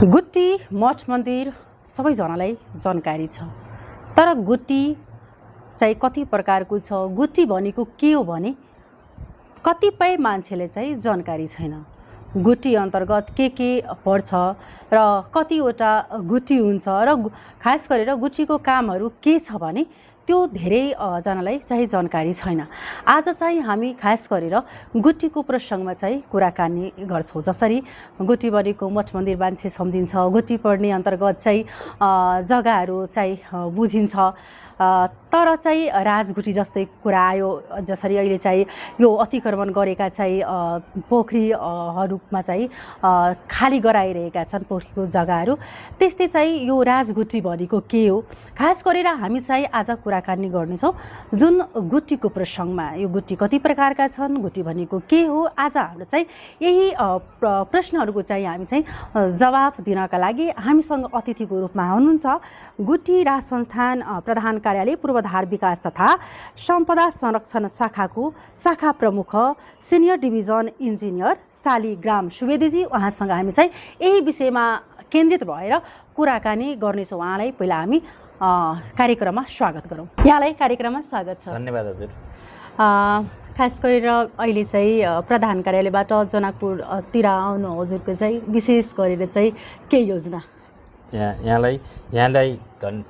गुठी मठ मन्दिर सबैजनालाई जानकारी छ, तर गुठी चाहिँ कति प्रकारको छ, गुठी भनेको के हो भने कतिपय मान्छेले चाहिँ जानकारी छैन। गुठी अन्तर्गत के पर्छ र कतिवटा गुठी हुन्छ र खास गरेर गुठीको कामहरू के छ भने त्यो धेरै जनालाई चाहिँ जानकारी छैन। आज चाहिँ हामी खास गरेर गुठीको प्रसङ्गमा चाहिँ कुराकानी गर्छौँ। जसरी गुठी भनेको मठ मन्दिर मान्छे सम्झिन्छ, गुठी पर्ने अन्तर्गत चाहिँ जग्गाहरू चाहिँ बुझिन्छ, तर चाहिँ राजगुठी जस्तै कुरा आयो। जसरी अहिले चाहिँ यो अतिक्रमण गरेका चाहिँ पोखरीहरूमा चाहिँ खाली गराइरहेका छन् पोखरीको जग्गाहरू, त्यस्तै चाहिँ यो राजगुठी भनेको के हो खास गरेर हामी चाहिँ आज कुराकानी गर्नेछौँ। जुन गुठीको प्रसङ्गमा यो गुठी कति प्रकारका छन्, गुठी भनेको के हो, आज हाम्रो चाहिँ यही प्रश्नहरूको चाहिँ हामी चाहिँ जवाफ दिनका लागि हामीसँग अतिथिको रूपमा हुनुहुन्छ गुठी राज संस्थान प्रधान कार्यालय पूर्वाधार विकास तथा सम्पदा संरक्षण शाखाको शाखा प्रमुख सिनियर डिभिजन इन्जिनियर शालिग्राम सुवेदीजी। उहाँसँग हामी चाहिँ यही विषयमा केन्द्रित भएर कुराकानी गर्नेछौँ। उहाँलाई पहिला हामी कार्यक्रममा स्वागत गरौँ। यहाँलाई कार्यक्रममा स्वागत छ। धन्यवाद हजुर। खास गरेर अहिले चाहिँ प्रधान कार्यालयबाट जनकपुरतिर आउनु हजुरको चाहिँ विशेष गरेर चाहिँ के योजना? यहाँलाई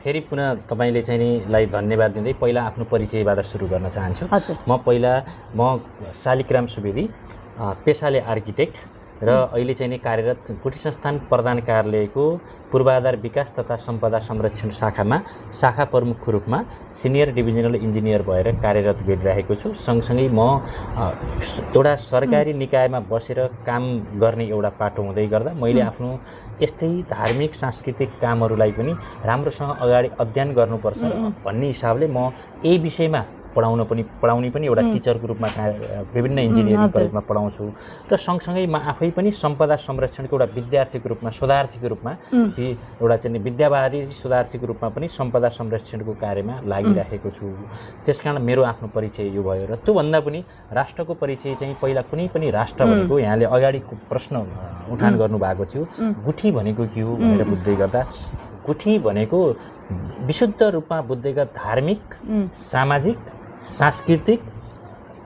फेरि पुनः तपाईँले चाहिँ लाई धन्यवाद दिँदै पहिला आफ्नो परिचयबाट सुरु गर्न चाहन्छु। म शालिग्राम सुवेदी, पेसाले आर्किटेक्ट र अहिले चाहिँ कार्यरत गुठी संस्थान प्रधान कार्यालयको पूर्वाधार विकास तथा सम्पदा संरक्षण शाखामा शाखा प्रमुखको रूपमा सिनियर डिभिजनल इन्जिनियर भएर कार्यरत गरिरहेको छु। सँगसँगै म एउटा सरकारी निकायमा बसेर काम गर्ने एउटा पाटो हुँदै गर्दा मैले आफ्नो यस्तै धार्मिक सांस्कृतिक कामहरूलाई पनि राम्रोसँग अगाडि अध्ययन गर्नुपर्छ भन्ने हिसाबले म यही विषयमा पढाउने पनि एउटा टिचरको रूपमा विभिन्न इन्जिनियरिङ कलेजमा पढाउँछु र सँगसँगै म आफै पनि सम्पदा संरक्षणको एउटा विद्यार्थीको रूपमा शोधार्थीको रूपमा एउटा चाहिँ विद्यावादी शोधार्थीको रूपमा पनि सम्पदा संरक्षणको कार्यमा लागिरहेको छु। त्यसकारण मेरो आफ्नो परिचय यो भयो र त्योभन्दा पनि राष्ट्रको परिचय चाहिँ पहिला कुनै पनि राष्ट्र भनेको यहाँले अगाडिको प्रश्न उठान गर्नुभएको थियो, गुठी भनेको के हो भनेर बुझ्दै गर्दा गुठी भनेको विशुद्ध रूपमा बुझ्दै गर्दा धार्मिक, सामाजिक, सांस्कृतिक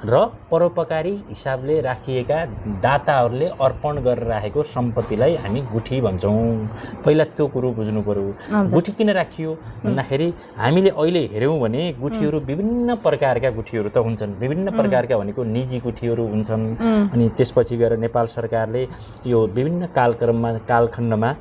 र परोपकारी हिसाबले राखिएका दाताहरूले अर्पण गरेर राखेको सम्पत्तिलाई हामी गुठी भन्छौँ। पहिला त्यो कुरो बुझ्नु पर्यो। गुठी किन राखियो भन्दाखेरि हामीले अहिले हेऱ्यौँ भने गुठीहरू विभिन्न प्रकारका गुठीहरू त हुन्छन्। विभिन्न प्रकारका भनेको निजी गुठीहरू हुन्छन्, अनि त्यसपछि गएर नेपाल सरकारले यो विभिन्न कालखण्डमा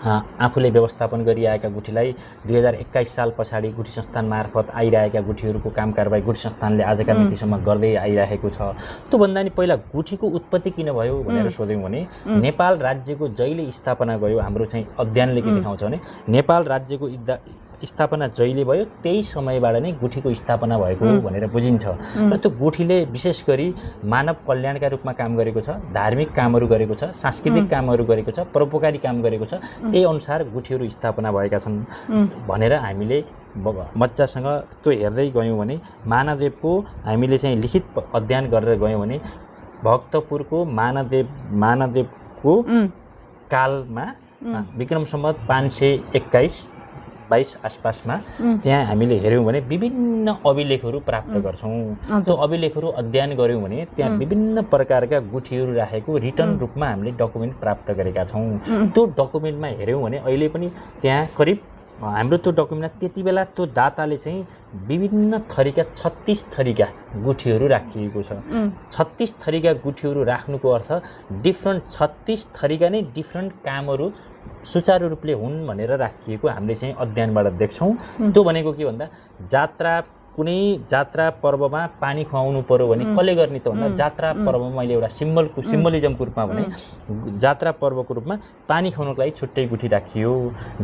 आफूले व्यवस्थापन गरिआएका गुठीलाई 2021 साल पछाडि गुठी संस्थान मार्फत आइरहेका गुठीहरूको काम कारबाही गुठी संस्थानले आजका मितिसम्म गर्दै आइरहेको छ। त्योभन्दा नि पहिला गुठीको उत्पत्ति किन भयो भनेर सोध्यौँ भने नेपाल राज्यको जहिले स्थापना भयो, हाम्रो चाहिँ अध्ययनले के देखाउँछ भने नेपाल राज्यको स्थापना जहिले भयो त्यही समयबाट नै गुठीको स्थापना भएको भनेर बुझिन्छ। र त्यो गुठीले विशेष गरी मानव कल्याणका रूपमा काम गरेको छ, धार्मिक कामहरू गरेको छ, सांस्कृतिक कामहरू गरेको छ, परोपकारी काम गरेको छ। त्यही अनुसार गुठीहरू स्थापना भएका छन् भनेर हामीले मजासँग त्यो हेर्दै गयौँ भने मानदेवको हामीले चाहिँ लिखित अध्ययन गरेर गयौँ भने भक्तपुरको मानदेवको कालमा विक्रम सम्वत 521-22 आसपासमा त्यहाँ हामीले हेऱ्यौँ भने विभिन्न अभिलेखहरू प्राप्त गर्छौँ। त्यो अभिलेखहरू अध्ययन गऱ्यौँ भने त्यहाँ विभिन्न प्रकारका गुठीहरू राखेको रिटर्न रूपमा हामीले डकुमेन्ट प्राप्त गरेका छौँ। त्यो डकुमेन्टमा हेऱ्यौँ भने अहिले पनि त्यहाँ करिब हाम्रो त्यो डकुमेन्टमा त्यति बेला त्यो दाताले चाहिँ विभिन्न थरीका 36 थरीका गुठीहरू राखिएको छ। 36 थरीका गुठीहरू राख्नुको अर्थ डिफ्रेन्ट 36 थरीका नै डिफ्रेन्ट कामहरू सुचारू रूपले हुन् भनेर राखिएको हामीले चाहिँ अध्ययनबाट देख्छौँ। त्यो भनेको के भन्दा कुनै जात्रा पर्वमा पानी खुवाउनु पर्यो भने कसले गर्ने त भन्दा जात्रा पर्वमा मैले एउटा सिम्बोलिजमको रूपमा भने जात्रा पर्वको रूपमा पानी खुवाउनको लागि छुट्टै गुठी राखियो,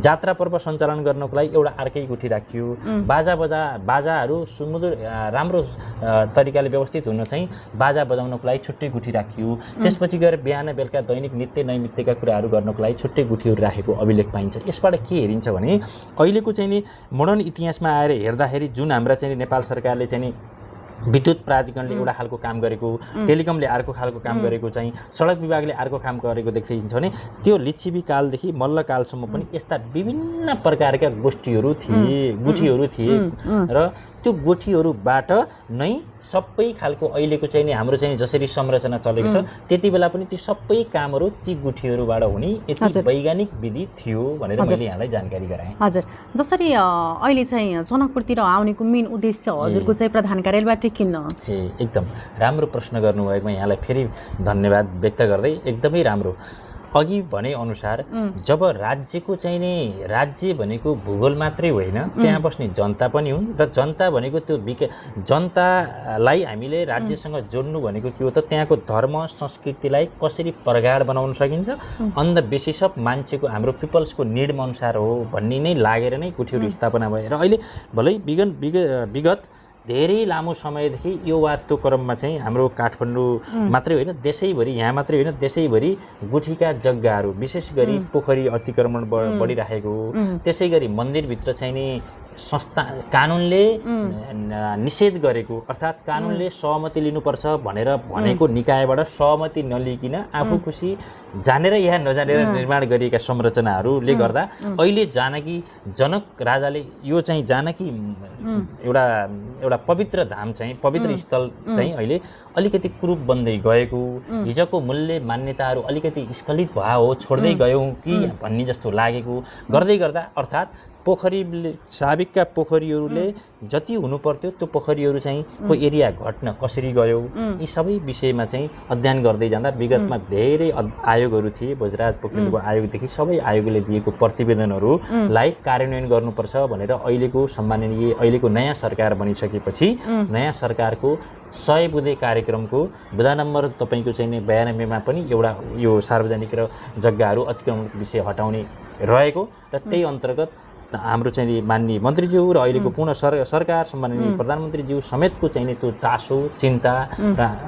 जात्रा पर्व सञ्चालन गर्नको लागि एउटा अर्कै गुठी राखियो, बाजाहरू सुमधुर राम्रो तरिकाले व्यवस्थित हुन चाहिँ बाजा बजाउनको लागि छुट्टै गुठी राखियो। त्यसपछि गएर बिहान बेलुका दैनिक नित्य नैमित्तिकका कुराहरू गर्नको लागि छुट्टै गुठीहरू राखेको अभिलेख पाइन्छ। यसबाट के हेरिन्छ भने अहिलेको चाहिँ नि मोडर्न इतिहासमा आएर हेर्दाखेरि जुन हाम्रा चाहिँ नेपाल सरकारले चाहिँ विद्युत प्राधिकरणले एउटा खालको काम गरेको, टेलिकमले अर्को खालको काम गरेको चाहिँ, सडक विभागले अर्को काम गरेको देखिन्छ भने त्यो लिच्छवी कालदेखि मल्लकालसम्म पनि यस्ता विभिन्न प्रकारका गुठीहरू थिए र त्यो गुठीहरूबाट नै सबै खालको अहिलेको चाहिँ नि हाम्रो चाहिँ जसरी संरचना चलेको छ त्यति बेला पनि ती सबै कामहरू ती गुठीहरूबाट हुने यति वैज्ञानिक विधि थियो भनेर मैले यहाँलाई जानकारी गराएँ। हजुर, जसरी अहिले चाहिँ जनकपुरतिर आउनेको मेन उद्देश्य हजुरको चाहिँ प्रधान कार्यालयबाट किन? एकदम राम्रो प्रश्न गर्नुभएकोमा यहाँलाई फेरि धन्यवाद व्यक्त गर्दै एकदमै राम्रो। अघि भने अनुसार जब राज्यको चाहिँ नि राज्य भनेको भूगोल मात्रै होइन, त्यहाँ बस्ने जनता पनि हुन् र जनता भनेको त्यो जनतालाई हामीले राज्यसँग जोड्नु भनेको के हो त त्यहाँको धर्म संस्कृतिलाई कसरी प्रगाढ बनाउन सकिन्छ, अन्धविशेष मान्छेको हाम्रो पिपल्सको निडमा अनुसार हो भन्ने नै लागेर नै गुठीहरू स्थापना भए र अहिले भलै विगत धेरै लामो समयदेखि यो वादको क्रममा चाहिँ हाम्रो काठमाडौँ मात्रै होइन देशैभरि, यहाँ मात्रै होइन देशैभरि गुठीका जग्गाहरू विशेष गरी पोखरी अतिक्रमण बढिरहेको, त्यसै गरी मन्दिरभित्र चाहिँ नि संस्था कानुनले निषेध गरेको अर्थात् कानुनले सहमति लिनुपर्छ भनेर भनेको निकायबाट सहमति नलिकन आफू खुसी जानेर या नजानेर निर्माण गरिएका संरचनाहरूले गर्दा अहिले जनक राजाले यो चाहिँ जानकी एउटा पवित्र धाम चाहिँ पवित्र स्थल चाहिँ अहिले अलिकति कुरूप बन्दै गएको, हिजोको मूल्य मान्यताहरू अलिकति स्खलित भयो हो छोड्दै गयौँ कि भन्ने जस्तो लागेको गर्दै गर्दा अर्थात् पोखरीले साबिकका पोखरीहरूले जति हुनु पर्थ्यो त्यो पोखरीहरू चाहिँ को एरिया घट्न कसरी गयो यी सबै विषयमा चाहिँ अध्ययन गर्दै जाँदा विगतमा धेरै आयोगहरू थिए, भोजराज पोखरेलको आयोगदेखि सबै आयोगले दिएको प्रतिवेदनहरूलाई कार्यान्वयन गर्नुपर्छ भनेर अहिलेको सम्माननीय अहिलेको नयाँ सरकार बनिसकेपछि नयाँ सरकारको 100 बुँदे कार्यक्रमको बुँदा नम्बर तपाईको चाहिँ 92 मा पनि एउटा यो सार्वजनिक र जग्गाहरू अतिक्रमणको विषय हटाउने रहेको र त्यही अन्तर्गत हाम्रो चाहिँ माननीय मन्त्रीज्यू र अहिलेको पूर्ण सरकार सम्माननीय प्रधानमन्त्रीज्यू समेतको चाहिँ त्यो चासो चिन्ता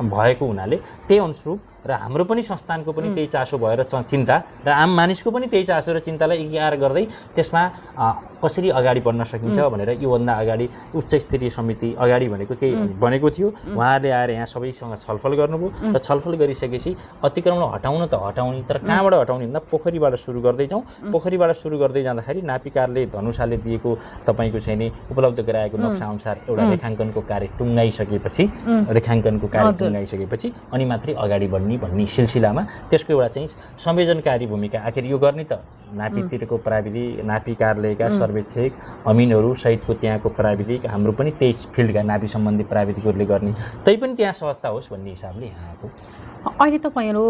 भएको हुनाले त्यही अनुरूप र हाम्रो पनि संस्थानको पनि त्यही चासो भएर चिन्ता र आम मानिसको पनि त्यही चासो र चिन्तालाई एकीकार गर्दै त्यसमा कसरी अगाडि बढ्न सकिन्छ भनेर योभन्दा अगाडि उच्च स्तरीय समिति अगाडि भनेको केही बनेको थियो। उहाँहरूले आएर यहाँ सबैसँग छलफल गर्नुभयो र छलफल गरिसकेपछि अतिक्रमण हटाउन त हटाउने तर कहाँबाट हटाउने भन्दा पोखरीबाट सुरु गर्दै जाउँ। पोखरीबाट सुरु गर्दै जाँदाखेरि नापिकारले धनुषाले दिएको तपाईँको चाहिँ नि उपलब्ध गराएको नक्सा अनुसार एउटा रेखाङ्कनको कार्य टुङ्गाइसकेपछि अनि मात्रै अगाडि बढ्ने भन्ने सिलसिलामा त्यसको एउटा चाहिँ संयोजनकारी भूमिका आखिर यो गर्ने त नापीतिरको प्राविधिक नापी कार्यालयका सर्वेक्षक अमिनहरू सहितको त्यहाँको प्राविधिक हाम्रो पनि त्यही फिल्डका नापी सम्बन्धी प्राविधिकहरूले गर्ने तै पनि त्यहाँ सहजता होस् भन्ने हिसाबले यहाँ आएको। अहिले तपाईँहरू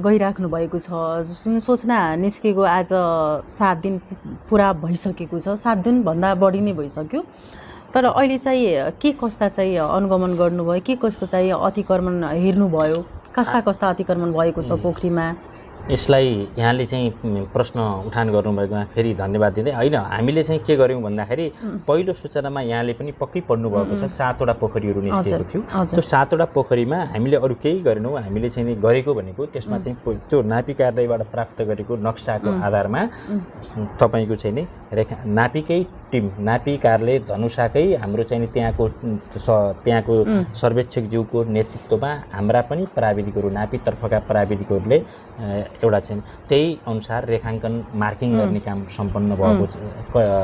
गइराख्नु भएको छ, जुन सूचना निस्केको आज 7 दिन पुरा भइसकेको छ, 7 दिनभन्दा बढी नै भइसक्यो, तर अहिले चाहिँ के कस्ता चाहिँ अनुगमन गर्नुभयो, के कस्तो चाहिँ अतिक्रमण हेर्नुभयो, कस्ता अतिक्रमण भएको छ पोखरीमा? यसलाई यहाँले चाहिँ प्रश्न उठान गर्नुभएकोमा फेरि धन्यवाद दिँदै होइन हामीले चाहिँ के गर्यौँ भन्दाखेरि पहिलो सूचनामा यहाँले पनि पक्कै पढ्नुभएको छ 7 वटा पोखरीहरू निस्केको थियो। त्यो 7 वटा पोखरीमा हामीले अरू केही गरेनौँ, हामीले चाहिँ गरेको भनेको त्यसमा चाहिँ त्यो नापी कार्यालयबाट प्राप्त गरेको नक्साको आधारमा तपाईँको चाहिँ नि नापीकै टिम नापी कार्यालय धनुषाकै हाम्रो चाहिँ त्यहाँको सर्वेक्षकज्यूको नेतृत्वमा हाम्रा पनि प्राविधिकहरू नापीतर्फका प्राविधिकहरूले एउटा चाहिँ त्यही अनुसार रेखाङ्कन मार्किङ गर्ने काम सम्पन्न भएको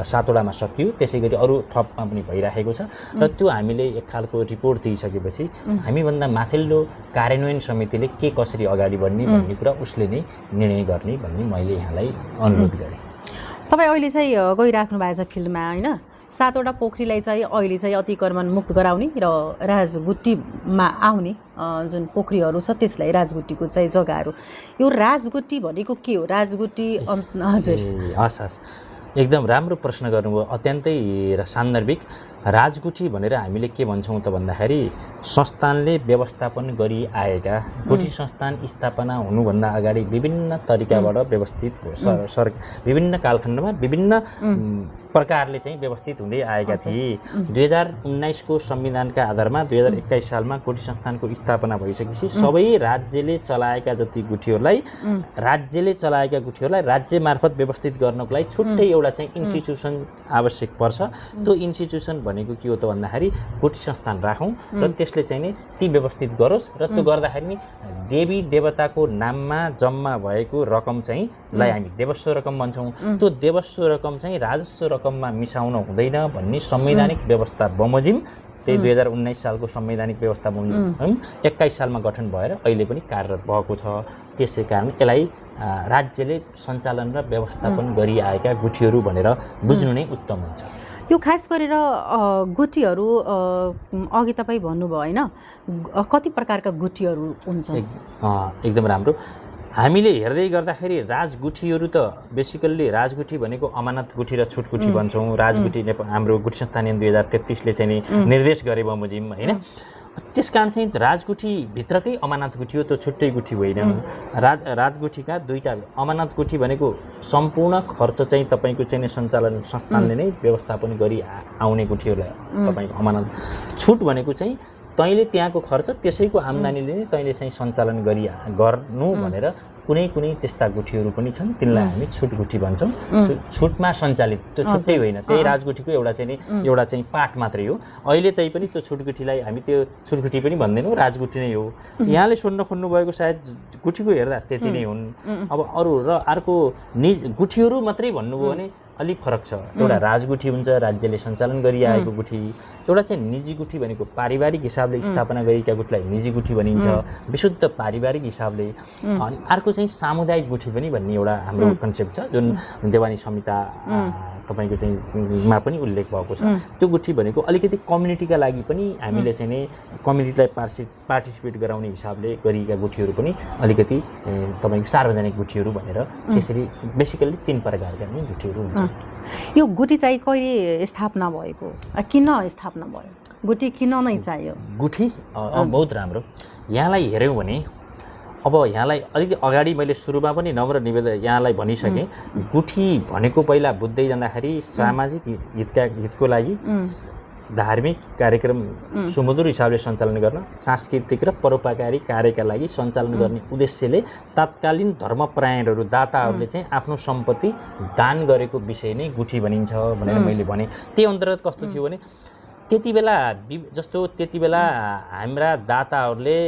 7 वटामा सकियो। त्यसै गरी अरू थपमा पनि भइरहेको छ र त्यो हामीले एक खालको रिपोर्ट दिइसकेपछि हामीभन्दा माथिल्लो कार्यान्वयन समितिले के कसरी अगाडि बढ्ने भन्ने कुरा उसले नै निर्णय गर्ने भन्ने मैले यहाँलाई अनुरोध गरेँ। तपाईँ अहिले चाहिँ गइराख्नु भएको छ फिल्डमा होइन, 7 वटा पोखरीलाई चाहिँ अहिले चाहिँ अतिक्रमण मुक्त गराउने र राजगुट्टीमा आउने जुन पोखरीहरू छ त्यसलाई राजगुट्टीको चाहिँ जग्गाहरू, यो राजगुट्टी भनेको के हो? राजगुट्टी हजुर हस् एकदम राम्रो प्रश्न गर्नुभयो, अत्यन्तै सान्दर्भिक। राजगुठी भनेर हामीले के भन्छौँ त भन्दाखेरि संस्थानले व्यवस्थापन गरी आएका गुठी संस्थान स्थापना हुनुभन्दा अगाडि विभिन्न तरिकाबाट व्यवस्थित विभिन्न कालखण्डमा विभिन्न प्रकारले चाहिँ व्यवस्थित हुँदै आएका थिए। 2019 को संविधानका आधारमा 2021 सालमा गुठी संस्थानको स्थापना भइसकेपछि सबै राज्यले चलाएका गुठीहरूलाई राज्य मार्फत व्यवस्थित गर्नको लागि छुट्टै एउटा चाहिँ इन्स्टिट्युसन आवश्यक पर्छ। त्यो इन्स्टिट्युसन भनेको के हो त भन्दाखेरि गुठी संस्थान राखौँ र त्यसले चाहिँ नि ती व्यवस्थित गरोस् र त्यो गर्दाखेरि नि देवी देवताको नाममा जम्मा भएको रकम चाहिँ लाई हामी देवस्व रकम भन्छौँ। त्यो देवस्व रकम चाहिँ राजस्व रकममा मिसाउन हुँदैन भन्ने संवैधानिक व्यवस्था बमोजिम त्यही 2019 सालको संवैधानिक व्यवस्था बमोजिम 21 सालमा गठन भएर अहिले पनि कार्यरत भएको छ। त्यसै कारण यसलाई राज्यले सञ्चालन र व्यवस्थापन गरिआएका गुठीहरू भनेर बुझ्नु नै उत्तम हुन्छ। यो खास गरेर गुठीहरू अघि तपाईँ भन्नुभयो होइन, कति प्रकारका गुठीहरू हुन्छ? एकदम राम्रो। हामीले हेर्दै गर्दाखेरि राजगुठीहरू त बेसिकल्ली राजगुठी भनेको अमानत गुठी र छुटगुठी भन्छौँ। राजगुठी हाम्रो गुठी संस्थान ऐन 2033ले चाहिँ नि निर्देश गरे बमोजिम होइन। त्यस कारण चाहिँ राजगुठीभित्रकै अमानत गुठी हो, त्यो छुट्टै गुठी होइन। राजगुठीका दुईटा अमानत गुठी भनेको सम्पूर्ण खर्च चाहिँ तपाईँको चाहिँ सञ्चालन संस्थानले नै व्यवस्थापन गरी आउने गुठीहरूलाई तपाईँको अमानत। छुट भनेको चाहिँ तैँले त्यहाँको खर्च त्यसैको आम्दानीले नै तैँले चाहिँ सञ्चालन गर्नु भनेर कुनै कुनै त्यस्ता गुठीहरू पनि छन्, तिनलाई हामी छुटगुठी भन्छौँ। छुटमा सञ्चालित, त्यो छुट्टै होइन, त्यही राजगुठीको एउटा चाहिँ पार्ट मात्रै हो। अहिले तै पनि त्यो छुटगुठीलाई हामी त्यो छुटगुठी पनि भन्दैनौँ, राजगुठी नै हो। यहाँले सोध्न खोज्नुभएको सायद गुठीको हेर्दा त्यति नै हुन्। अब अरू र अर्को गुठीहरू मात्रै भन्नुभयो भने अलिक फरक छ। एउटा राजगुठी हुन्छ, राज्यले सञ्चालन गरिआएको गुठी। एउटा चाहिँ निजी गुठी भनेको पारिवारिक हिसाबले स्थापना गरिएका गुठीलाई निजी गुठी भनिन्छ, विशुद्ध पारिवारिक हिसाबले। अनि अर्को चाहिँ सामुदायिक गुठी पनि भन्ने एउटा हाम्रो कन्सेप्ट छ, जुन देवानी संहिता तपाईँको चाहिँ मा पनि उल्लेख भएको छ। त्यो गुठी भनेको अलिकति कम्युनिटीका लागि पनि हामीले चाहिँ नि कम्युनिटीलाई पार्टिसिपेट गराउने हिसाबले गरिएका गुठीहरू पनि अलिकति तपाईँको सार्वजनिक गुठीहरू भनेर त्यसरी बेसिकल्ली 3 प्रकारका नै गुठीहरू हुन्छ। यो गुठी चाहिँ कहिले स्थापना भएको, किन स्थापना भयो, गुठी किन नै चाहियो? गुठी बहुत राम्रो। यहाँलाई हेऱ्यौँ भने अब यहाँलाई अलिकति अगाडि मैले सुरुमा पनि नम्र निवेदन यहाँलाई भनिसकेँ, गुठी भनेको पहिला बुझ्दै जाँदाखेरि सामाजिक हितको लागि धार्मिक कार्यक्रम सुमधुर हिसाबले सञ्चालन गर्न, सांस्कृतिक र परोपकारी कार्यका लागि सञ्चालन गर्ने उद्देश्यले तत्कालीन धर्मपरायणहरू दाताहरूले चाहिँ आफ्नो सम्पत्ति दान गरेको विषय नै गुठी भनिन्छ भनेर मैले भने। त्यही अन्तर्गत कस्तो थियो भने त्यति बेला हाम्रा दाताहरूले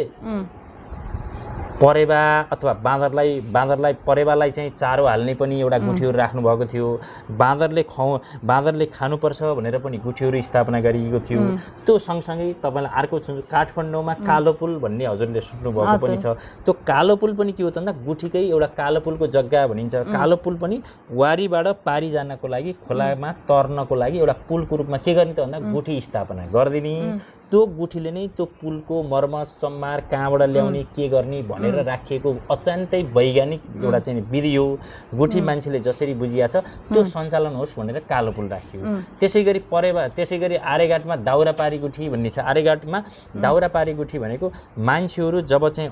परेवा अथवा बाँदरलाई परेवालाई चाहिँ चारो हाल्ने पनि एउटा गुठीहरू राख्नु भएको थियो। बाँदरले खानुपर्छ भनेर पनि गुठीहरू स्थापना गरिएको थियो। त्यो सँगसँगै तपाईँलाई अर्को काठमाडौँमा कालो पुल भन्ने हजुरले सुन्नुभएको पनि छ। त्यो कालो पुल पनि के हो त भन्दा गुठीकै एउटा कालो पुलको जग्गा भनिन्छ। कालो पुल पनि वारीबाट पारी जानको लागि, खोलामा तर्नको लागि एउटा पुलको रूपमा के गर्ने त भन्दा गुठी स्थापना गरिदिने। त्यो गुठीले नै त्यो पुलको मर्मत सम्मार कहाँबाट ल्याउने के गर्ने भनेर राखिएको अत्यन्तै वैज्ञानिक एउटा चाहिँ विधि हो। गुठी मान्छेले जसरी बुझिया छ त्यो सञ्चालन होस् भनेर कालो पुल राखियो। त्यसै गरी आरेघाटमा दाउरापारी गुठी भन्ने छ। आरेघाटमा दाउरापारी गुठी भनेको मान्छेहरू जब चाहिँ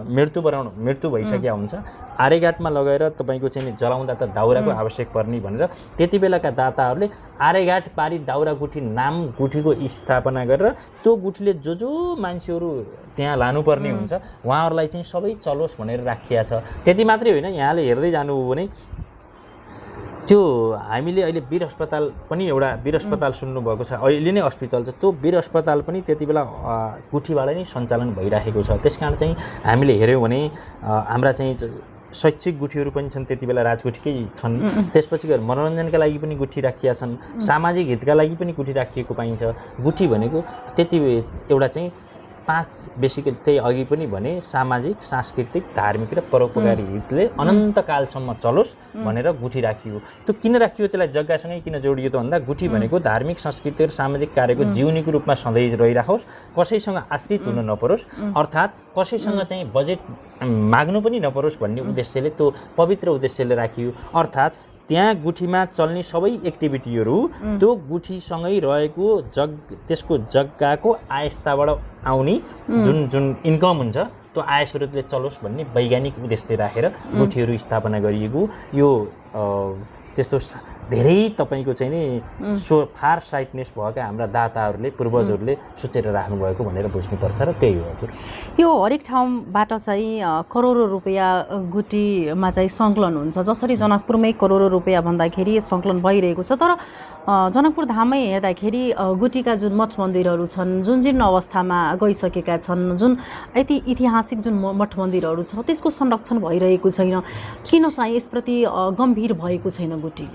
मृत्यु भइसकेका हुन्छ, आरेघाटमा लगेर तपाईँको चाहिँ जलाउँदा त दाउराको आवश्यक पर्ने भनेर त्यति बेलाका दाताहरूले आरेघाट पारी दाउरा गुठी नाम गुठीको स्थापना गरेर त्यो गुठीले जो मान्छेहरू त्यहाँ लानुपर्ने हुन्छ उहाँहरूलाई चाहिँ सबै चलोस् भनेर राखिया छ। त्यति मात्रै होइन, यहाँले हेर्दै जानुभयो भने त्यो हामीले अहिले वीर अस्पताल पनि एउटा वीर अस्पताल सुन्नुभएको छ, अहिले नै अस्पताल छ। त्यो वीर अस्पताल पनि त्यति बेला गुठीबाट नै सञ्चालन भइराखेको छ। त्यसकारण चाहिँ हामीले हेऱ्यौँ भने हाम्रा चाहिँ शैक्षिक गुठीहरू पनि छन्, त्यति बेला राजगुठीकै छन्। त्यसपछि गएर मनोरञ्जनका लागि पनि गुठी राखिया छन्, सामाजिक हितका लागि पनि गुठी राखिएको पाइन्छ। गुठी भनेको त्यति एउटा चाहिँ 5 बेसिकली त्यही अघि पनि भने सामाजिक, सांस्कृतिक, धार्मिक र परोपकारी हितले अनन्तकालसम्म चलोस् भनेर गुठी राखियो। त्यो किन राखियो, त्यसलाई जग्गासँगै किन जोडियो त भन्दा गुठी भनेको धार्मिक, सांस्कृतिक र सामाजिक कार्यको जीवनीको रूपमा सधैँ रहिराखोस्, कसैसँग आश्रित हुन नपरोस्, अर्थात् कसैसँग चाहिँ बजेट माग्नु पनि नपरोस् भन्ने उद्देश्यले, त्यो पवित्र उद्देश्यले राखियो। अर्थात् त्यहाँ गुठीमा चल्ने सबै एक्टिभिटीहरू त्यो गुठीसँगै रहेको त्यसको जग्गाको आयस्ताबाट आउने जुन इन्कम हुन्छ त्यो आय स्रोतले चलोस् भन्ने वैज्ञानिक उद्देश्य राखेर गुठीहरू स्थापना गरिएको। यो त्यस्तो धेरै तपाईँको चाहिँ नि फार साइटनेस भएका हाम्रा दाताहरूले पूर्वजहरूले सोचेर राख्नुभएको भनेर बुझ्नुपर्छ र त्यही हो हजुर। यो हरेक ठाउँबाट चाहिँ करोडौँ रुपियाँ गुटीमा चाहिँ सङ्कलन हुन्छ, जसरी जनकपुरमै करोडौँ रुपियाँ भन्दाखेरि सङ्कलन भइरहेको छ। तर जनकपुर धाममै हेर्दाखेरि गुटीका जुन मठ मन्दिरहरू छन्, जुन जीर्ण अवस्थामा गइसकेका छन्, जुन यति ऐतिहासिक जुन मठ मन्दिरहरू छ, त्यसको संरक्षण भइरहेको छैन। किन चाहिँ यसप्रति गम्भीर भएको छैन गुटी?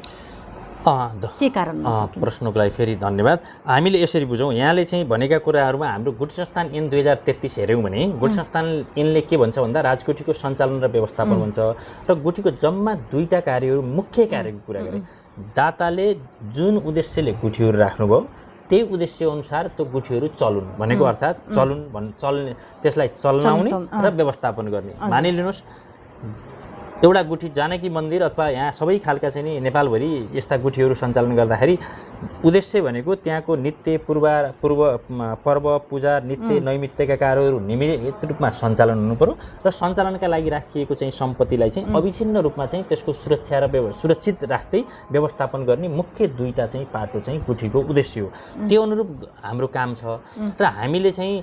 के कारण? प्रश्नको लागि फेरि धन्यवाद। हामीले यसरी बुझौँ, यहाँले चाहिँ भनेका कुराहरूमा हाम्रो गुटी संस्थान ऐन 2033 हेऱ्यौँ भने गुटी संस्थान ऐनले के भन्छ भन्दा राजगुटीको सञ्चालन र व्यवस्थापन भन्छ र गुटीको जम्मा दुईटा कार्यहरू, मुख्य कार्यको कुरा गरे। दाताले जुन उद्देश्यले गुठीहरू राख्नुभयो त्यही उद्देश्य अनुसार त्यो गुठीहरू चलुन् भनेको अर्थात् चल्ने त्यसलाई चलाउने र व्यवस्थापन गर्ने। मानिलिनुहोस् एउटा गुठी जानकी मन्दिर अथवा यहाँ सबै खालका चाहिँ नि नेपालभरि यस्ता गुठीहरू सञ्चालन गर्दाखेरि उद्देश्य भनेको त्यहाँको नित्य पर्व पूजा नित्य नैमित्तिकका कार्यहरू नियमित रूपमा सञ्चालन हुनुपर्यो र सञ्चालनका लागि राखिएको चाहिँ सम्पत्तिलाई चाहिँ अविच्छिन्न रूपमा चाहिँ त्यसको सुरक्षा र सुरक्षित राख्दै व्यवस्थापन गर्ने मुख्य दुईटा चाहिँ पाटो चाहिँ गुठीको उद्देश्य हो। त्यो अनुरूप हाम्रो काम छ र हामीले चाहिँ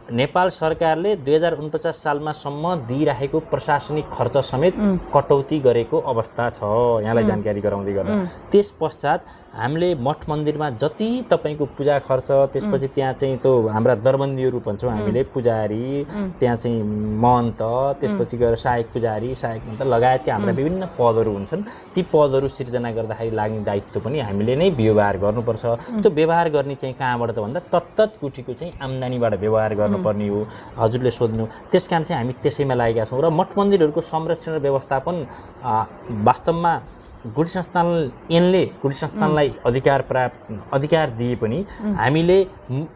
नेपाल सरकारले 2049 सालमासम्म दिइरहेको प्रशासनिक खर्च समेत कटौती गरेको अवस्था छ, यहाँलाई जानकारी गराउँदै गर्दा। त्यस पश्चात हामीले मठ मन्दिरमा जति तपाईँको पूजा खर्च, त्यसपछि त्यहाँ चाहिँ त्यो हाम्रा दरबन्दीहरू भन्छौँ हामीले, पुजारी, त्यहाँ चाहिँ महन्त, त्यसपछि गएर सहायक पुजारी, सहायक महन्त लगायत हाम्रा विभिन्न पदहरू हुन्छन्। ती पदहरू सिर्जना गर्दाखेरि लाग्ने दायित्व पनि हामीले नै व्यवहार गर्नुपर्छ। त्यो व्यवहार गर्ने चाहिँ कहाँबाट त भन्दा तत्तत गुठीको चाहिँ आम्दानीबाट व्यवहार गर्नुपर्ने हो। हजुरले सोध्नु, त्यस कारण चाहिँ हामी त्यसैमा लागेका छौँ। र मठ मन्दिरहरूको संरक्षण र व्यवस्थापन वास्तवमा गुठी संस्थान ऐनले गुठी संस्थानलाई अधिकार दिए पनि हामीले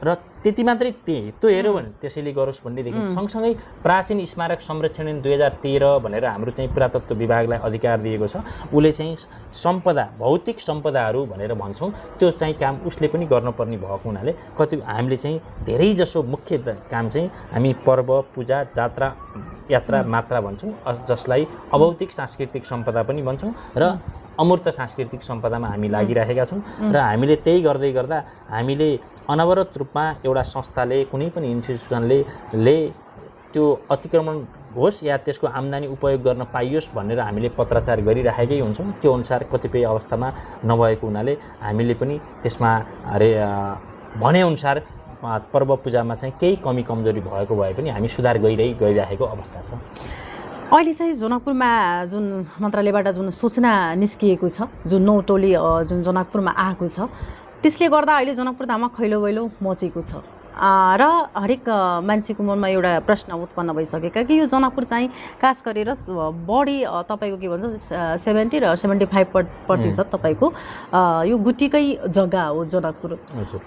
र त्यति मात्रै त्यो हेऱ्यो भने त्यसैले गरोस् भन्नेदेखि सँगसँगै प्राचीन स्मारक संरक्षण ऐन 2013 भनेर हाम्रो चाहिँ पुरातत्व विभागलाई अधिकार दिएको छ। उसले चाहिँ सम्पदा, भौतिक सम्पदाहरू भनेर भन्छौँ, त्यो चाहिँ काम उसले पनि गर्नुपर्ने भएको हुनाले हामीले चाहिँ धेरै जसो मुख्य काम चाहिँ हामी पर्व पूजा जात्रा यात्रा मात्रा भन्छौँ, जसलाई अभौतिक सांस्कृतिक सम्पदा पनि भन्छौँ र अमूर्त सांस्कृतिक सम्पदामा हामी लागिरहेका छौँ। र हामीले त्यही गर्दै गर्दा हामीले अनवरत रूपमा एउटा संस्थाले, कुनै पनि इन्स्टिट्युसनले त्यो अतिक्रमण होस् या त्यसको आम्दानी उपयोग गर्न पाइयोस् भनेर हामीले पत्राचार गरिराखेकै हुन्छौँ। त्यो अनुसार कतिपय अवस्थामा नभएको हुनाले हामीले पनि त्यसमा भनेअनुसार पर्व पूजामा चाहिँ केही कमी कमजोरी भएको भए पनि हामी सुधार गइरहेको अवस्था छ। अहिले चाहिँ जनकपुरमा जुन मन्त्रालयबाट जुन सूचना निस्किएको छ, जुन 9 टोली जुन जनकपुरमा आएको छ, त्यसले गर्दा अहिले जनकपुर धाममा खैलो बैलो मचेको छ र हरेक मान्छेको मनमा एउटा प्रश्न उत्पन्न भइसकेका कि यो जनकपुर चाहिँ खास गरेर बढी तपाईँको के भन्छ 70 र 75% तपाईँको यो गुटीकै जग्गा हो जनकपुर।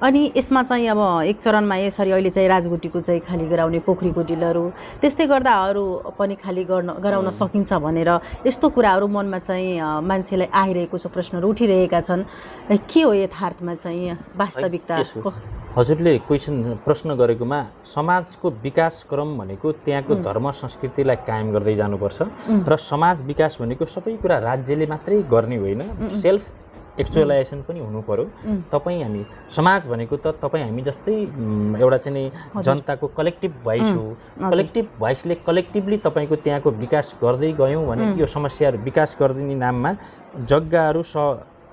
अनि यसमा चाहिँ अब एक चरणमा यसरी अहिले चाहिँ राजगुटीको चाहिँ खाली गराउने, पोखरीको डिलहरू त्यस्तै गर्दा अरू पनि खाली गराउन सकिन्छ भनेर यस्तो कुराहरू मनमा चाहिँ मान्छेलाई आइरहेको छ, प्रश्नहरू उठिरहेका छन्। के हो यथार्थमा चाहिँ वास्तविकता? हजुरले प्रश्न गरेकोमा समाजको विकास क्रम भनेको त्यहाँको धर्म संस्कृतिलाई कायम गर्दै जानुपर्छ र समाज विकास भनेको सबै कुरा राज्यले मात्रै गर्ने होइन, सेल्फ एक्चुअलाइजेसन पनि हुनु पर्यो। हामी समाज भनेको त हामी जस्तै एउटा चाहिँ जनताको कलेक्टिभ भोइस हो। कलेक्टिभ भोइसले कलेक्टिभली तपाईँको त्यहाँको विकास गर्दै गयौँ भने यो समस्याहरू विकास गरिदिने नाममा जग्गाहरू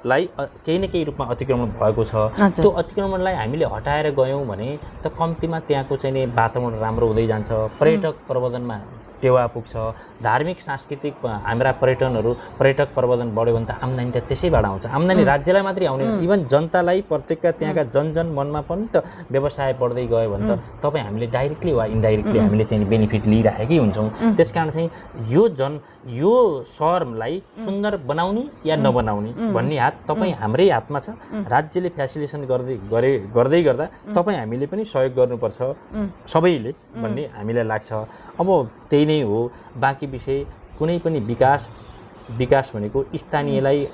लाई केही न केही रूपमा अतिक्रमण भएको छ। त्यो अतिक्रमणलाई हामीले हटाएर गयौँ भने त कम्तीमा त्यहाँको चाहिँ वातावरण राम्रो हुँदै जान्छ, पर्यटक प्रवर्धनमा टेवा पुग्छ, धार्मिक सांस्कृतिक हाम्रा पर्यटक प्रवर्धन बढ्यो भने त आम्दानी त त्यसैबाट आउँछ। आम्दानी राज्यलाई मात्रै आउने, इभन जनतालाई, प्रत्येकका त्यहाँका जन मनमा पनि त व्यवसाय बढ्दै गयो भने त हामीले डाइरेक्टली वा इन्डाइरेक्टली हामीले चाहिँ बेनिफिट लिइराखेकै हुन्छौँ। त्यस कारण चाहिँ यो सहरलाई सुन्दर बनाउने या नबनाउने भन्ने हात हाम्रै हातमा छ। राज्यले फेसिलिटेसन गर्दै गर्दा हामीले पनि सहयोग गर्नुपर्छ सबैले भन्ने हामीलाई लाग्छ। अब त्यही नै हो। बाँकी विषय कुनै पनि विकास भनेको स्थानीयलाई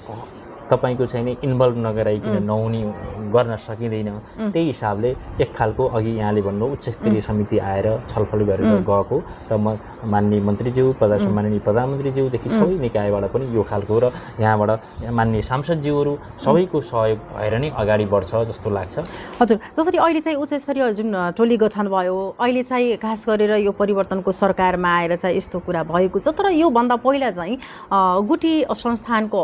तपाईँको चाहिँ नि इन्भल्भ नगराइकन नहुने गर्न सकिँदैन। त्यही हिसाबले एक खालको अघि यहाँले भन्नु उच्च स्तरीय समिति आएर छलफल गरेर गएको र माननीय मन्त्रीज्यू माननीय प्रधानमन्त्रीज्यूदेखि सबै निकायबाट पनि यो खालको र यहाँबाट माननीय सांसदज्यूहरू सबैको सहयोग भएर नै अगाडि बढ्छ जस्तो लाग्छ। हजुर, जसरी अहिले चाहिँ उच्च स्तरीय जुन टोली गठन भयो, अहिले चाहिँ खास गरेर यो परिवर्तनको सरकारमा आएर चाहिँ यस्तो कुरा भएको छ, तर योभन्दा पहिला चाहिँ गुटी संस्थानको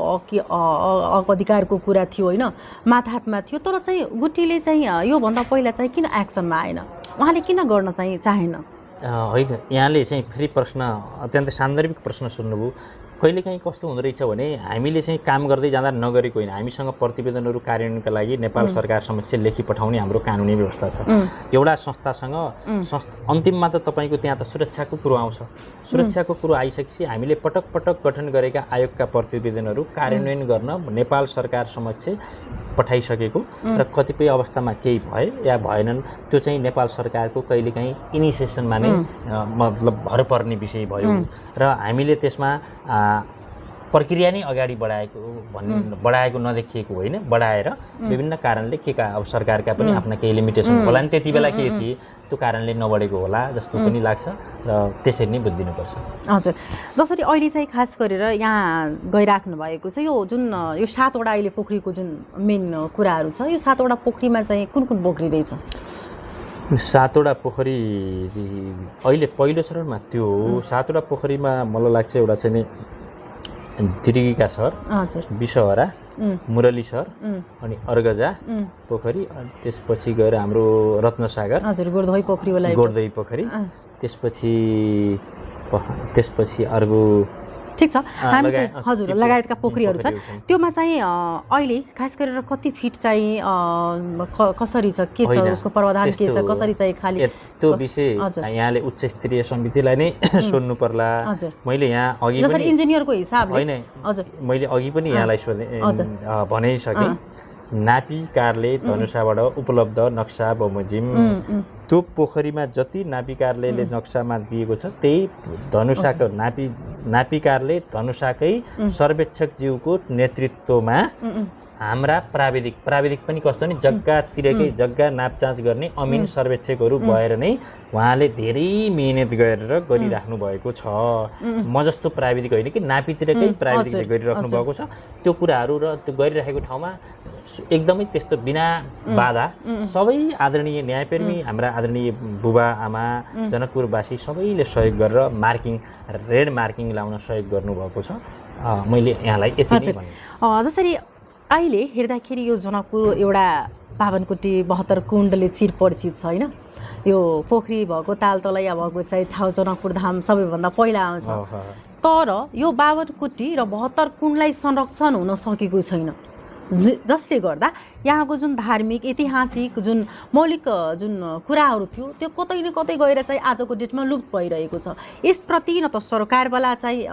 अधिकारको कुरा थियो होइन, माथामा थियो, तर चाहिँ गुटीले चाहिँ योभन्दा पहिला चाहिँ किन एक्सनमा आएन, उहाँले किन गर्न चाहिँ चाहेन? होइन, यहाँले चाहिँ फेरि प्रश्न अत्यन्तै सान्दर्भिक प्रश्न सुन्नुभयो। कहिलेकाहीँ कस्तो हुँदो रहेछ भने हामीले चाहिँ काम गर्दै जाँदा नगरेको होइन, हामीसँग प्रतिवेदनहरू कार्यान्वयनका लागि नेपाल सरकार समक्ष लेखी पठाउने हाम्रो कानुनी व्यवस्था छ। एउटा संस्थासँग अन्तिममा त तपाईँको त्यहाँ त सुरक्षाको कुरो आउँछ। सुरक्षाको कुरो आइसकेपछि हामीले पटक पटक गठन गरेका आयोगका प्रतिवेदनहरू कार्यान्वयन गर्न नेपाल सरकार समक्ष पठाइसकेको र कतिपय अवस्थामा केही भए या भएनन् त्यो चाहिँ नेपाल सरकारको कहिलेकाहीँ इनिसिएसनमा नै मतलब भर पर्ने विषय भयो र हामीले त्यसमा प्रक्रिया नै अगाडि बढाएको नदेखिएको होइन, बढाएर विभिन्न कारणले के अब सरकारका पनि आफ्ना केही लिमिटेसन होला नि, त्यति बेला के थिए त्यो कारणले नबढेको होला जस्तो पनि लाग्छ र त्यसरी नै बुझिदिनुपर्छ। हजुर, जसरी अहिले चाहिँ खास गरेर यहाँ गइराख्नु भएको छ यो जुन यो 7 वटा अहिले पोखरीको जुन मेन कुराहरू छ, यो 7 वटा पोखरीमा चाहिँ कुन कुन पोखरी रहेछ? 7 वटा पोखरी अहिले पहिलो चरणमा त्यो 7 वटा पोखरीमा मलाई लाग्छ एउटा चाहिँ नि दिर्गिका सर, विषहरा, मुरली सर, अनि अर्गजा पोखरी, अनि त्यसपछि गएर हाम्रो रत्नसागर, गोर्धई पोखरी, त्यसपछि अर्को ठीक छ, हामी चाहिँ हजुर लगायतका पोखरीहरू छ। त्योमा चाहिँ अहिले खास गरेर कति फिट चाहिँ कसरी छ, के छ उसको प्रावधान, के छ, कसरी चाहिँ खाली त्यो विषय यहाँले उच्च स्तरीय समितिलाई नै सोध्नु पर्ला। मैले यहाँ अघि जसरी इन्जिनियरको हिसाबले होइन, मैले अघि पनि यहाँलाई भनिसकेँ, नापी कार्यालय धनुषाबाट उपलब्ध नक्सा बमोजिम त्यो पोखरीमा जति नापी कार्यालयले नक्सामा दिएको छ त्यही धनुषाको नापी कार्यालय धनुषाकै सर्वेक्षकज्यूको नेतृत्वमा हाम्रा प्राविधिक पनि कस्तो नि जग्गा नापजाँच गर्ने अमिन सर्वेक्षकहरू भएर नै उहाँले धेरै मेहनत गरेर गरिराख्नु भएको छ। म जस्तो प्राविधिक होइन कि नापीतिरकै प्राविधिकले गरिराख्नु भएको छ। त्यो कुराहरू र त्यो गरिराखेको ठाउँमा एकदमै त्यस्तो बिना बाधा सबै आदरणीय न्यायप्रेमी हाम्रा आदरणीय बुबा आमा जनकपुरवासी सबैले सहयोग गरेर रेड मार्किङ लाउन सहयोग गर्नुभएको छ। मैले यहाँलाई यति नै भने जसरी अहिले हेर्दाखेरि यो जनकपुर एउटा पावनकोटी 72 कुण्डले चिर परिचित छ होइन, यो पोखरी भएको तालतलैया भएको चाहिँ ठाउँ जनकपुर धाम सबैभन्दा पहिला आउँछ, तर यो 52 कोटी र 72 कुण्डलाई संरक्षण हुन सकेको छैन, जसले गर्दा यहाँको जुन धार्मिक ऐतिहासिक जुन मौलिक जुन कुराहरू थियो त्यो कतै न कतै गएर चाहिँ आजको डेटमा लुप्त भइरहेको छ। यसप्रति न त सरकारवाला चाहिँ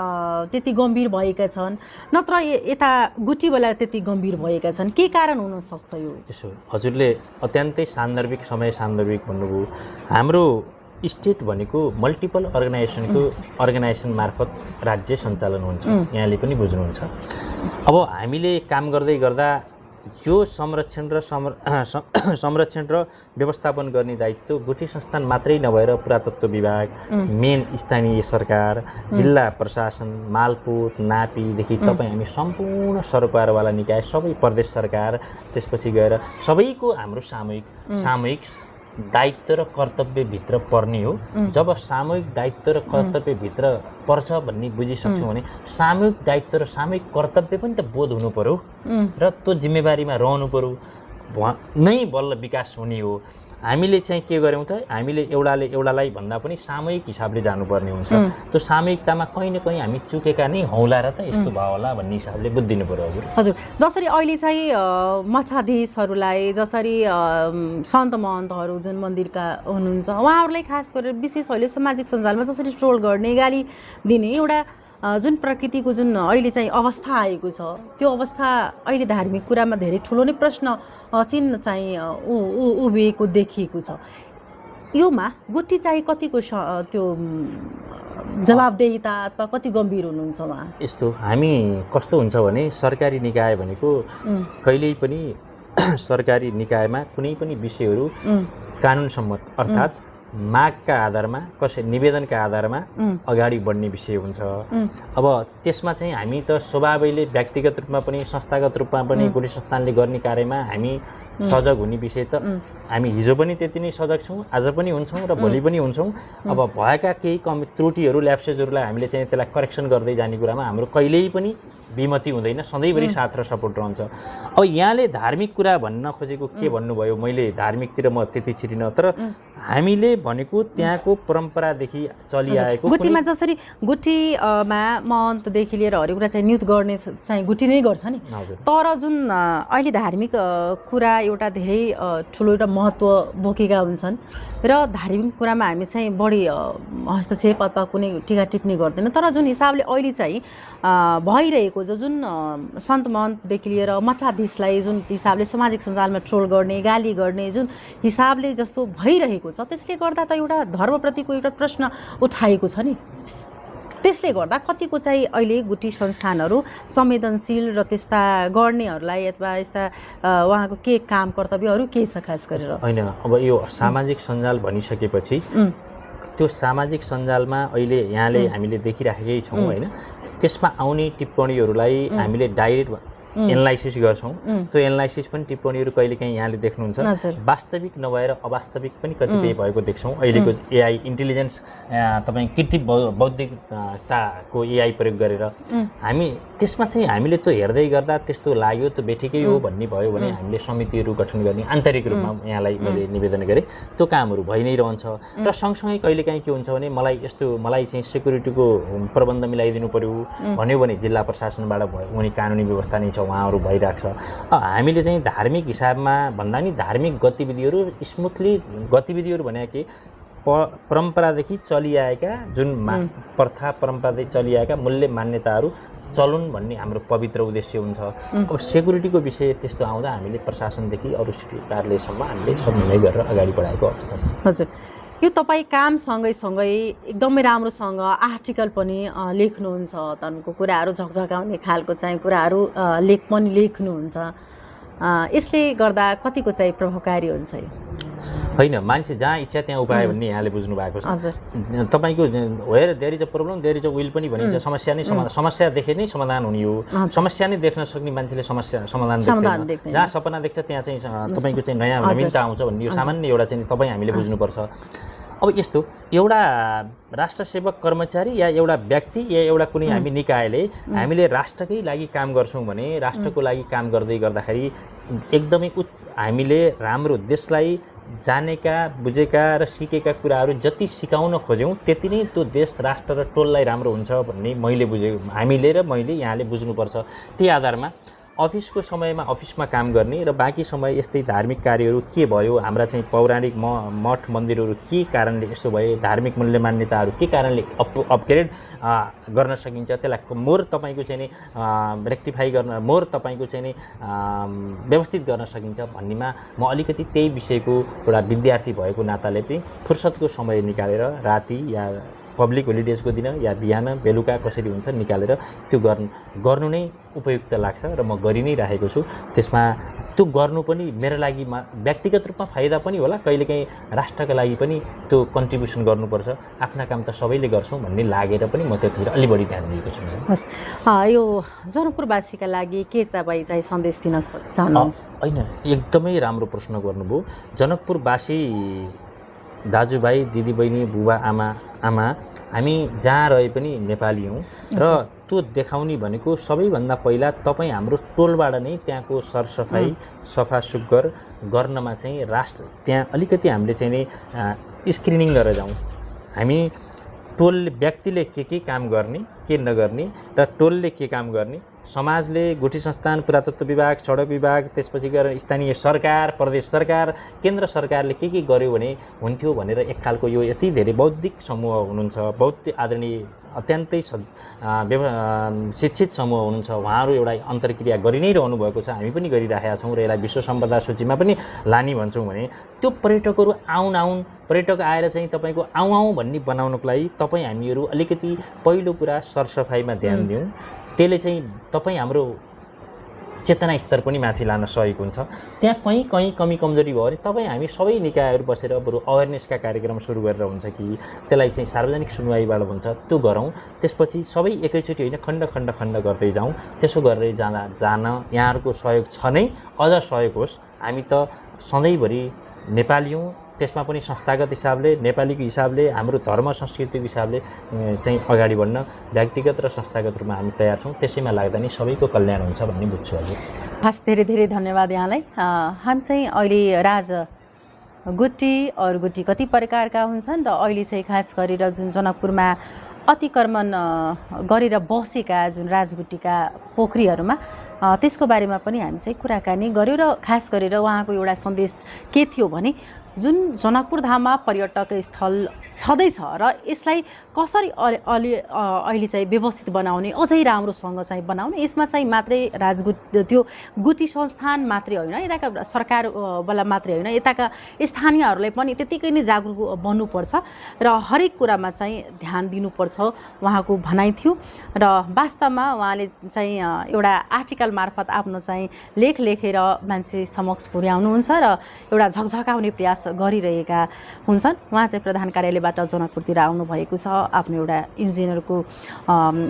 त्यति गम्भीर भएका छन्, नत्र यता गुटीवाला त्यति गम्भीर भएका छन्, के कारण हुन सक्छ यो? यसो हजुरले अत्यन्तै सान्दर्भिक भन्नुभयो। हाम्रो स्टेट भनेको मल्टिपल अर्गनाइजेसन मार्फत राज्य सञ्चालन हुन्छ, यहाँले पनि बुझ्नुहुन्छ। अब हामीले काम गर्दै गर्दा यो संरक्षण र व्यवस्थापन गर्ने दायित्व गुठी संस्थान मात्रै नभएर पुरातत्व विभाग, मेन स्थानीय सरकार, जिल्ला प्रशासन, मालपोत, नापीदेखि तपाईँ हामी सम्पूर्ण सरकारवाला निकाय, सबै प्रदेश सरकार, त्यसपछि गएर सबैको हाम्रो सामूहिक दायित्व र कर्तव्यभित्र पर्ने हो। जब सामूहिक दायित्व र कर्तव्यभित्र पर्छ भन्ने बुझिसक्छौँ भने सामूहिक दायित्व र सामूहिक कर्तव्य पनि त बोध हुनु पर्यो र त्यो जिम्मेवारीमा रहनु पर्यो नै बल्ल विकास हुने हो। हामीले चाहिँ के गर्यौँ त, हामीले एउटालाई भन्दा पनि सामूहिक हिसाबले जानुपर्ने हुन्छ। त्यो सामूहिकतामा कहीँ न कहीँ हामी चुकेका नै हौला र त यस्तो भयो होला भन्ने हिसाबले बुझिदिनु पर्यो। हजुर, जसरी अहिले चाहिँ मठाधीशहरूलाई, जसरी सन्त महन्तहरू जुन मन्दिरका हुनुहुन्छ उहाँहरूलाई खास गरेर विशेष अहिले सामाजिक सञ्जालमा जसरी ट्रोल गर्ने, गाली दिने एउटा जुन प्रकृतिको जुन अहिले चाहिँ अवस्था आएको छ, त्यो अवस्था अहिले धार्मिक कुरामा धेरै ठुलो नै प्रश्न चिन्ह चाहिँ उभिएको देखिएको छ। योमा गुठी चाहिँ कतिको त्यो जवाबदेहिता अथवा कति गम्भीर हुनुहुन्छ उहाँ? यस्तो हामी कस्तो हुन्छ भने सरकारी निकाय भनेको कहिल्यै पनि सरकारी निकायमा कुनै पनि विषयहरू कानुन सम्मत अर्थात् मागका आधारमा निवेदनका आधारमा अगाडि बढ्ने विषय हुन्छ। अब त्यसमा चाहिँ हामी त स्वभावैले व्यक्तिगत रूपमा पनि संस्थागत रूपमा पनि कुनै संस्थानले गर्ने कार्यमा हामी सजग हुने विषय त हामी हिजो पनि त्यति नै सजग छौँ, आज पनि हुन्छौँ र भोलि पनि हुन्छौँ। अब भएका केही त्रुटिहरू ल्याप्सेसहरूलाई हामीले चाहिँ त्यसलाई करेक्सन गर्दै जाने कुरामा हाम्रो कहिल्यै पनि विमति हुँदैन, सधैँभरि साथ र सपोर्ट रहन्छ। अब यहाँले धार्मिक कुरा भन्न खोजेको के भन्नुभयो, मैले धार्मिकतिर म त्यति छिरिनँ, तर हामीले भनेको त्यहाँको परम्परादेखि चलिआएको गुठीमा जसरी गुठीमा महन्तदेखि लिएर हरेक कुरा चाहिँ नियुक्त गर्ने चाहिँ गुठी नै गर्छ नि, तर जुन अहिले धार्मिक कुरा एउटा धेरै ठुलो एउटा महत्त्व बोकेका हुन्छन् र धार्मिक कुरामा हामी चाहिँ बढी हस्तक्षेप अथवा कुनै टिका टिप्पणी गर्दैन। तर जुन हिसाबले अहिले चाहिँ भइरहेको जुन सन्त महन्तदेखि लिएर मठाधीशलाई जुन हिसाबले सामाजिक सञ्जालमा ट्रोल गर्ने, गाली गर्ने जुन हिसाबले जस्तो भइरहेको छ, त्यसले गर्दा त एउटा धर्मप्रतिको एउटा प्रश्न उठाएको छ नि। त्यसले गर्दा कतिको चाहिँ अहिले गुठी संस्थानहरू संवेदनशील र त्यस्ता गर्नेहरूलाई अथवा यस्ता उहाँको के काम कर्तव्यहरू के छ खास गरेर? होइन, अब यो सामाजिक सञ्जाल भनिसकेपछि त्यो सामाजिक सञ्जालमा अहिले यहाँले हामीले देखिराखेकै छौँ होइन, त्यसमा आउने टिप्पणीहरूलाई हामीले डाइरेक्ट एनालाइसिस गर्छौँ। त्यो एनालाइसिस पनि टिप्पणीहरू कहिलेकाहीँ यहाँले देख्नुहुन्छ वास्तविक नभएर अवास्तविक पनि कतिपय भएको देख्छौँ। अहिलेको एआई इन्टेलिजेन्स तपाईँ कृत्रिम बौद्धिकताको एआई प्रयोग गरेर हामी त्यसमा चाहिँ हामीले त्यो हेर्दै गर्दा त्यस्तो लाग्यो त्यो बेठिकै हो भन्ने भयो भने हामीले समितिहरू गठन गर्ने आन्तरिक रूपमा यहाँलाई मैले निवेदन गरेँ, त्यो कामहरू भइ नै रहन्छ। र सँगसँगै कहिलेकाहीँ के हुन्छ भने मलाई चाहिँ सेक्युरिटीको प्रबन्ध मिलाइदिनु पर्यो भन्यो भने जिल्ला प्रशासनबाट हुने कानुनी व्यवस्था नै छ, उहाँहरू भइरहेको छ। हामीले चाहिँ धार्मिक हिसाबमा भन्दा नि धार्मिक गतिविधिहरू स्मुथली गतिविधिहरू भने के परम्परादेखि चलिआएका जुन प्रथा परम्परादेखि चलिआएका मूल्य मान्यताहरू चलुन् भन्ने हाम्रो पवित्र उद्देश्य हुन्छ। अब सेक्युरिटीको विषय त्यस्तो आउँदा हामीले प्रशासनदेखि अरू कार्यालयसम्म हामीले समन्वय गरेर अगाडि बढाएको अवस्था छ। हजुर, यो तपाईँ काम सँगै एकदमै राम्रोसँग आर्टिकल पनि लेख्नुहुन्छ, तपाईँको कुराहरू झकझकाउने खालको चाहिँ कुराहरू पनि लेख्नुहुन्छ, यसले गर्दा कतिको चाहिँ प्रभावकारी हुन्छ? होइन, मान्छे जहाँ इच्छा त्यहाँ उपाय भन्ने यहाँले बुझ्नु भएको छ। तपाईँको where there is a problem there is a will पनि भनिन्छ। समस्या नै समस्या देखे नै समाधान हुने हो। समस्या नै देख्न सक्ने मान्छेले समस्या समाधान देख्दैन। जहाँ सपना देख्छ त्यहाँ चाहिँ तपाईँको चाहिँ नयाँ नवीनता आउँछ भन्ने यो सामान्य एउटा चाहिँ तपाईँ हामीले बुझ्नुपर्छ। अब यस्तो एउटा राष्ट्रसेवक कर्मचारी या एउटा व्यक्ति या एउटा कुनै हामी निकायले हामीले राष्ट्रकै लागि काम गर्छौँ भने राष्ट्रको लागि काम गर्दै गर्दाखेरि एकदमै हामीले राम्रो देशलाई जानेका बुझेका र सिकेका कुराहरू जति सिकाउन खोज्यौँ त्यति नै त्यो देश राष्ट्र र टोललाई राम्रो हुन्छ भन्ने मैले बुझेको हामीले र मैले यहाँले बुझ्नुपर्छ। त्यही आधारमा अफिसको समयमा अफिसमा काम गर्ने र बाँकी समय यस्तै धार्मिक कार्यहरू के भयो, हाम्रा चाहिँ पौराणिक मठ मन्दिरहरू के कारणले यसो भए, धार्मिक मूल्य मान्यताहरू के कारणले अपग्रेड गर्न सकिन्छ, त्यसलाई मोर तपाईँको चाहिँ नि रेक्टिफाई गर्न मोर तपाईँको चाहिँ नि व्यवस्थित गर्न सकिन्छ भन्नेमा म अलिकति त्यही विषयको एउटा विद्यार्थी भएको नाताले पनि फुर्सदको समय निकालेर राति या पब्लिक होलिडेजको दिन या बिहान बेलुका कसरी हुन्छ निकालेर त्यो गर्नु नै उपयुक्त लाग्छ र म गरि नै राखेको छु। त्यसमा त्यो गर्नु पनि मेरो लागि व्यक्तिगत रूपमा फाइदा पनि होला, कहिलेकाहीँ राष्ट्रका लागि पनि त्यो कन्ट्रिब्युसन गर्नुपर्छ। आफ्ना काम त सबैले गर्छौँ भन्ने लागेर पनि म त्यतिर अलि बढी ध्यान दिएको छु। हस्, यो जनकपुरवासीका लागि के तपाईँ चाहिँ सन्देश दिन चाहनुहुन्छ? होइन, एकदमै राम्रो प्रश्न गर्नुभयो। जनकपुरवासी दाजुभाइ दिदीबहिनी बुबा आमा हामी जहाँ रहे पनि नेपाली हौँ र त्यो देखाउने भनेको सबैभन्दा पहिला तपाईँ हाम्रो टोलबाट नै त्यहाँको सरसफाइ सफा सुग्घर गर्नमा चाहिँ त्यहाँ अलिकति हामीले चाहिँ नि स्क्रिनिङ गरेर जाउँ। हामी टोलले व्यक्तिले के काम गर्ने के नगर्ने र टोलले के काम गर्ने समाजले गुठी संस्थान पुरातत्व विभाग सडक विभाग त्यसपछि गएर स्थानीय सरकार प्रदेश सरकार केन्द्र सरकारले के गर्यो भने हुन्थ्यो भनेर एक खालको यो यति धेरै बौद्धिक समूह हुनुहुन्छ बौद्धिक आदरणीय अत्यन्तै शिक्षित समूह हुनुहुन्छ उहाँहरू एउटा अन्तर्क्रिया गरि नै रहनु भएको छ हामी पनि गरिराखेका छौँ र यसलाई विश्व सम्पदा सूचीमा पनि लाने भन्छौँ भने त्यो पर्यटकहरू आउन पर्यटक आएर चाहिँ तपाईँको आउँ भन्ने बनाउनको लागि तपाईँ हामीहरू अलिकति पहिलो कुरा सरसफाइमा ध्यान दिउँ त्यसले चाहिँ तपाईँ हाम्रो चेतना स्तर पनि माथि लान सहयोग हुन्छ त्यहाँ कहीँ कमी कमजोरी भयो भने तपाईँ हामी सबै निकायहरू बसेर बरु अवेरनेसका कार्यक्रम सुरु गरेर हुन्छ कि त्यसलाई चाहिँ सार्वजनिक सुनवाईबाट हुन्छ त्यो गरौँ त्यसपछि सबै एकैचोटि होइन खण्ड खण्ड खण्ड गर्दै जाउँ त्यसो गरेर जान यहाँहरूको सहयोग छ नै अझ सहयोग होस् हामी त सधैँभरि नेपाली हौँ त्यसमा पनि संस्थागत हिसाबले नेपालीको हिसाबले हाम्रो धर्म संस्कृतिको हिसाबले चाहिँ अगाडि बढ्न व्यक्तिगत र संस्थागत रूपमा हामी तयार छौँ त्यसैमा लाग्दा नि सबैको कल्याण हुन्छ भन्ने बुझ्छु हजुर हस् धेरै धेरै धन्यवाद यहाँलाई हामी चाहिँ अहिले गुटी अरू गुटी कति प्रकारका हुन्छन् र अहिले चाहिँ खास गरेर जुन जनकपुरमा अतिक्रमण गरेर बसेका जुन राजगुटीका पोखरीहरूमा त्यसको बारेमा पनि हामी चाहिँ कुराकानी गऱ्यौँ र खास गरेर उहाँको एउटा सन्देश के थियो भने जुन जनकपुर धाममा पर्यटक स्थल छँदैछ र यसलाई कसरी अहिले चाहिँ व्यवस्थित बनाउने अझै राम्रोसँग चाहिँ बनाउने यसमा चाहिँ मात्रै त्यो गुटी संस्थान मात्रै होइन यताका सरकारवाला मात्रै होइन यताका स्थानीयहरूलाई पनि त्यतिकै नै जागरुक बन्नुपर्छ र हरेक कुरामा चाहिँ ध्यान दिनुपर्छ उहाँको भनाइ थियो र वास्तवमा उहाँले चाहिँ एउटा आर्टिकल मार्फत आफ्नो चाहिँ लेख लेखेर मान्छे समक्ष पुर्याउनुहुन्छ र एउटा झकझकाउने प्रयास गरिरहेका हुन्छन् उहाँ चाहिँ प्रधान कार्यालयबाट जनकपुरतिर आउनुभएको छ आफ्नो एउटा इन्जिनियरको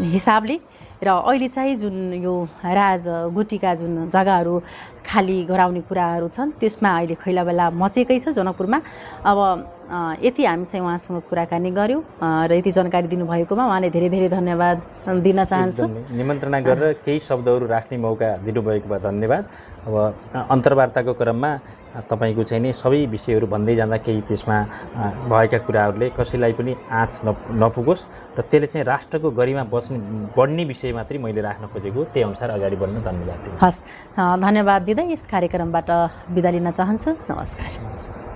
हिसाबले र अहिले चाहिँ जुन यो राजगुटीका जुन जग्गाहरू खाली गराउने कुराहरू छन् त्यसमा अहिले खैलाबेला मचेकै छ जनकपुरमा अब यति हामी चाहिँ उहाँसँग कुराकानी गऱ्यौँ र यति जानकारी दिनुभएकोमा उहाँले धेरै धेरै धन्यवाद दिन चाहन्छु निमन्त्रणा गरेर केही शब्दहरू राख्ने मौका दिनुभएकोमा धन्यवाद अब अन्तर्वार्ताको क्रममा तपाईँको चाहिँ नि सबै विषयहरू भन्दै जाँदा केही त्यसमा भएका कुराहरूले कसैलाई पनि आँच नपुगोस् र त्यसले चाहिँ राष्ट्रको गरिमा बढ्ने विषय मात्रै मैले राख्न खोजेको त्यही अनुसार अगाडि बढ्न धन्यवाद दिन्छु हस् धन्यवाद दिँदै यस कार्यक्रमबाट बिदा लिन चाहन्छु नमस्कार